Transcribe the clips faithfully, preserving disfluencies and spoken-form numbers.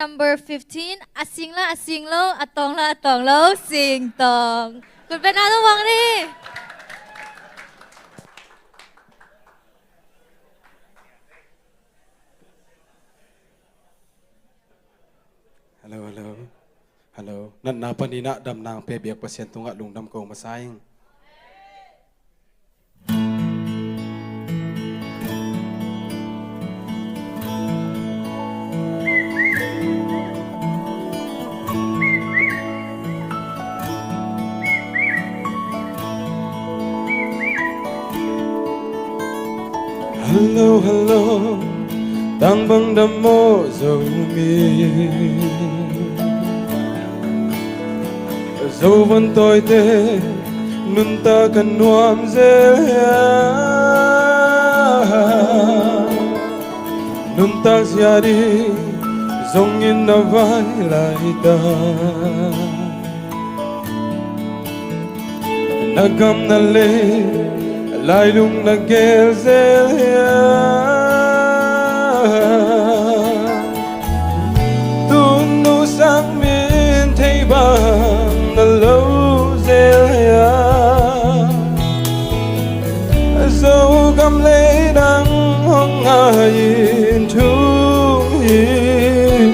Number fifteen, a sing la a sing lo, a tawng la a tawng lo, sing tawng. Kut beng a lo vang ni. Hello, hello. Hello. Natna panin ah damna hong pia biak Pasian tungah lungdam ko masa ing. Hello, hello, tang bang dam maw Zomi? Zo von tawite nuntak ka nuam zel hia? Nuntak zia ding zongin na vai laitak. Na gam na lei lailung na gel zel hia? Tunu sang min thei bang na lo zel hia? Zogam lei dang hong ngai in thung hi.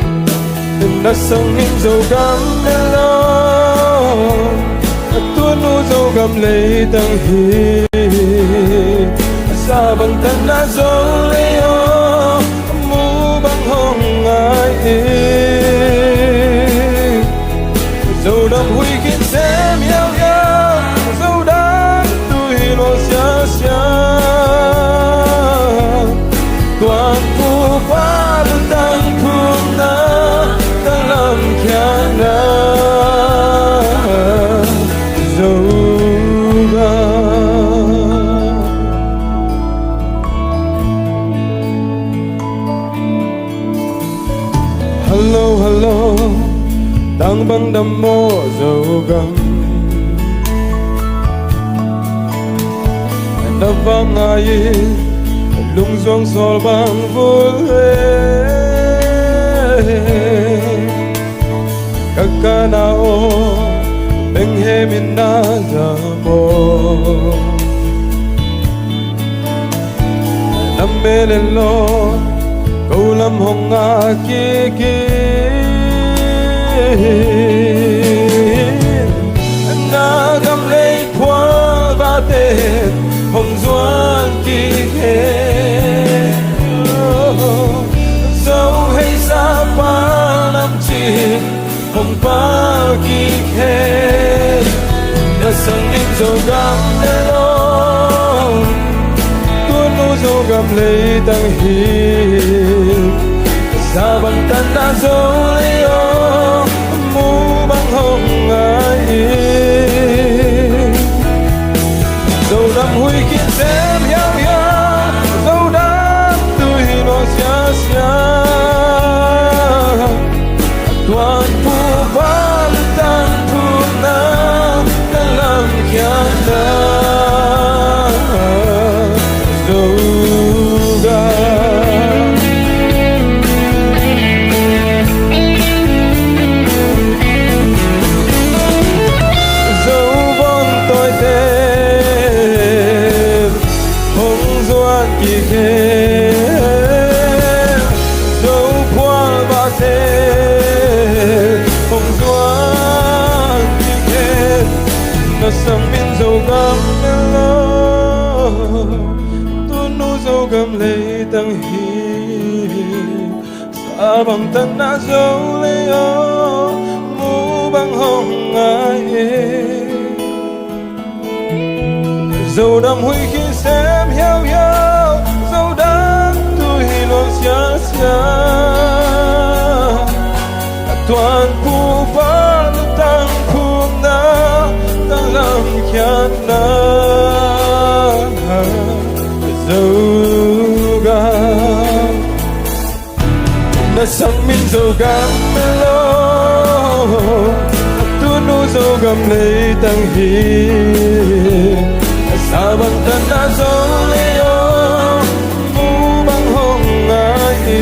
Na sang in Zogam lei lo, tunu Zogam lei tang hi. Sa bang tan na Zo lei aw, mu bang hong ngai hi. Zo dam huih khin sem hiauhiau, Zo dam tui luang siasia. Tuanphu pa lutang phumna, tanglam khiatna, Zogam. Hello, hello, tang bang dam maw Zogam? Na vang ngai in lungzuang sawl bang vul ve. Ka kana aw, beng he min na za maw? Na mel en law, ko lam hong ngak kik in. Na gam lei phual vate hong zuan kik hen. Zo hei sa pa lam cih hong pal kik hen. Na sang in Zogam lei lo, tunu Zogam lei tang hi. Sa bang tan na Zo lei aw, mu bang hong ngai hi. Zo dam huih khin sem hiauhiau, Zo dam tui luang siasia. Tuanphu pa lutang phumna, tanglam khiatna, Zogam. Zo von tawite hong zuan kik hen. Zo phual vate hong zuan kik hen. Na sang min Zogam lei lo, tunu Zogam lei tang hi. Sa bang tan na Zo lei aw, mu bang hong ngai hi. Zo dam huih khin sem hiauhiau, Zo dam tui luang siasia. Tuanphu pa lutang phumna, tanglam khiatna, Zogam. Na sang min Zogam lei lo, tunu Zogam lei tang hi. Sa bang tan na Zo lei aw, mu bang hong ngai hi.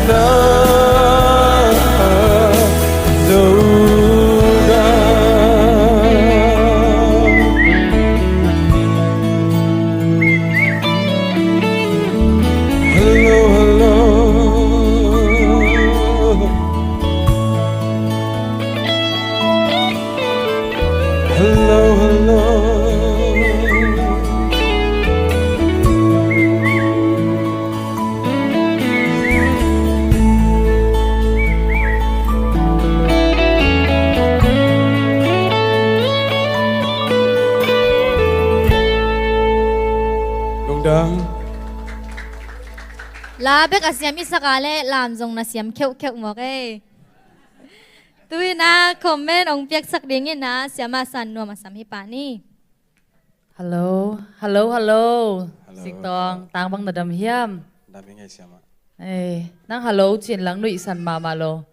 Lungdam. La bek a siam i sak a leh lam zong na siam kheuhkheuh mawk ei. Tu-in ah comment hong piaksak dingin ah Siama San Nuam a sam hi pah ni. Hello, hello, hello. Hello. Singtawng, tang bang na dam hiam? Dam ing ei Siama. Ei, nang hello ci-in lang nuihsan mahmah lo.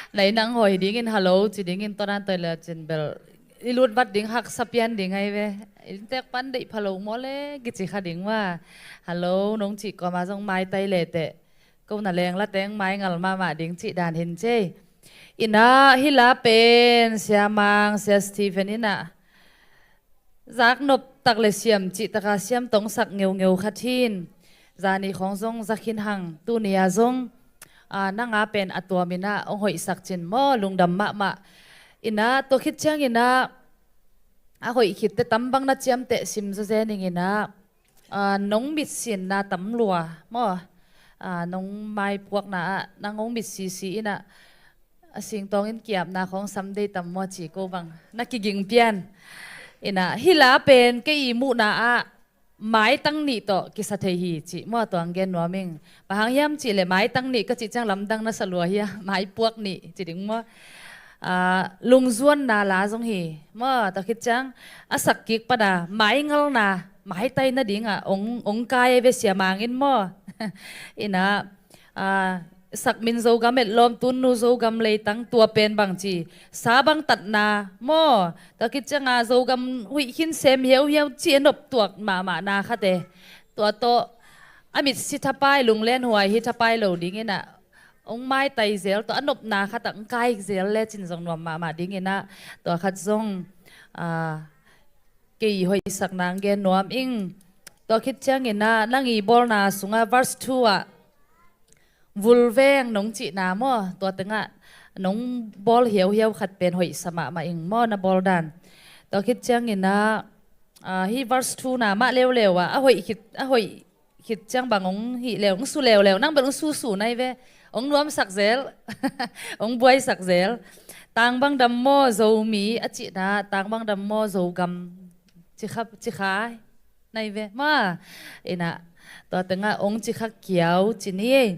Nai nang hoi dingin hello ci dingin tawnan toi le cin bel i lut vat ding haksa pian ding ahi ve. Inntek pan deih pha lo maw le kici kha ding maw. Hello nong cih kawma zong maitai le teh. Ko na leng la teng maingal mahmah ding cih dan hin cei. Inah hih la pen Sia Mang, Sia Stephen inah zaknop tak le siam cih taka siam tongsak ngeungeu khat hin. Zani khawng zong zakhin hang tuni a zong, a, nanga pen a tuam inah hong hoihsak cin maw lungdam mahmah. Inah tua khit ciang inah a hoih khitte tam bang na ciamteh sim zawzen ing inah. Aa, nong mitsinna tam lua maw? Aa, nong maipuakna ah nang hong mitsisi inah a singtawng in kiapna khawng sam dei tam maw ci ko bang na kiging pian. Inah hih la pen kei i muhna ah maitang nih tawh kisa thei hi ci maw tuang gen nuam ing. Bang hang hiam cih leh maitang nih ka cih ciang lamdang na sa lua hia, maipuak nih ci ding maw? Aa, lungzuanna la zong hi maw, tua khit ciang a sak kik pana maingalna maitai nadingah ong, ong kai ve Sia Mang in maw? Inah, aa, sak min Zogam etlawm tunnu Zogam leitang tua pen bang ci sa bang tatna maw? Tua khit cianga Zogam huih khin sem hiauhiau ci a nop tuak mahmahna khate. Tua tawh a mitsi thapai lunglen huai hi thapai lo ding inah ong maitai zel tawh a nopna khat ah ong kai zel le cin zong nuam mahmah ding inah tua khat zong, aa, kei hoihsakna ong gen nuam ing. Tua khit ciang inah nang i bawlna sungah verse two ah vulveng nong cihna maw, tua tengah nong bawl hiauhiau khat pen hoihsa mahmah ing maw na bawl dan. Tua khit ciang inah, aa, hih verse two na mah leuleu ah a hoih khit, a hoih khit ciang bang ong hih leu, ong su leuleu, nang bel ong susu nai ve, ong nuamsak zel, ong buaisak zel. Tang bang dam maw Zomi a cihna, tang bang dam maw Zogam cikha, cikha nai ve maw? Inah tua tengah ong cikha kiau ci ni ei.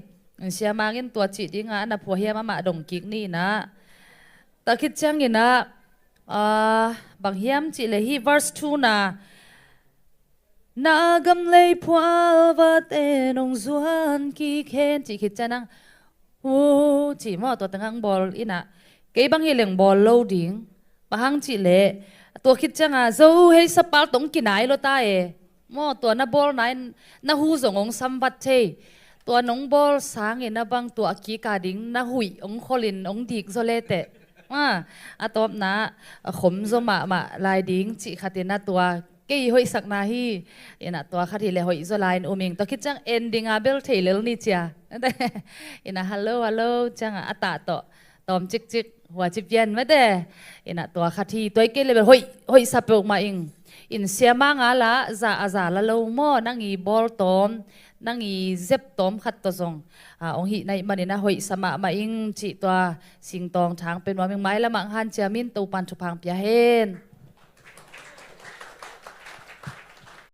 Sia Mang in tua cih dinga a na phua hiam amah dong kik ni inah. Tua khit ciang inah, aa, bang hiam cih leh hih verse two na na gam lei phual vate nong zuan kik hen cih khit ciang nang hu cih maw, tua tengah ong bawl inah kei bang hi leng bawl lo ding. Bang hang cih leh tua khit cianga Zo hei sapal tawh ong kinai lo ta e maw, tua na bawlna in na hu zong ong samvat thei. Tua nong bawl sangin a bang tua a kika ding na huih ong kholin ong dik zaw le teh. Aa, a tawpna a khom zaw mahmah lai ding cih khat inah tua kei hoihsakna hi. Inah tua khat hi leh hoih zaw lai in um ing. Tua khit ciang ending a bel thei lel ni cia. Inah hello hello ciangah a tah tawh tawm cikcik hua ci pian mate. Inah tua khat hi, tua i kei leh bel hoih, hoihsa peuhmah ing. In Sia Mang a la za a za la lo maw, nang i bawl tawm, nang i zep tawm khat tawh zong, aa, ong hih naih manin a hoihsa mahmah ing cih tua singtawng thang pe nuam ing. Mailamah ong hanciam in Topan thupha ong pia hen.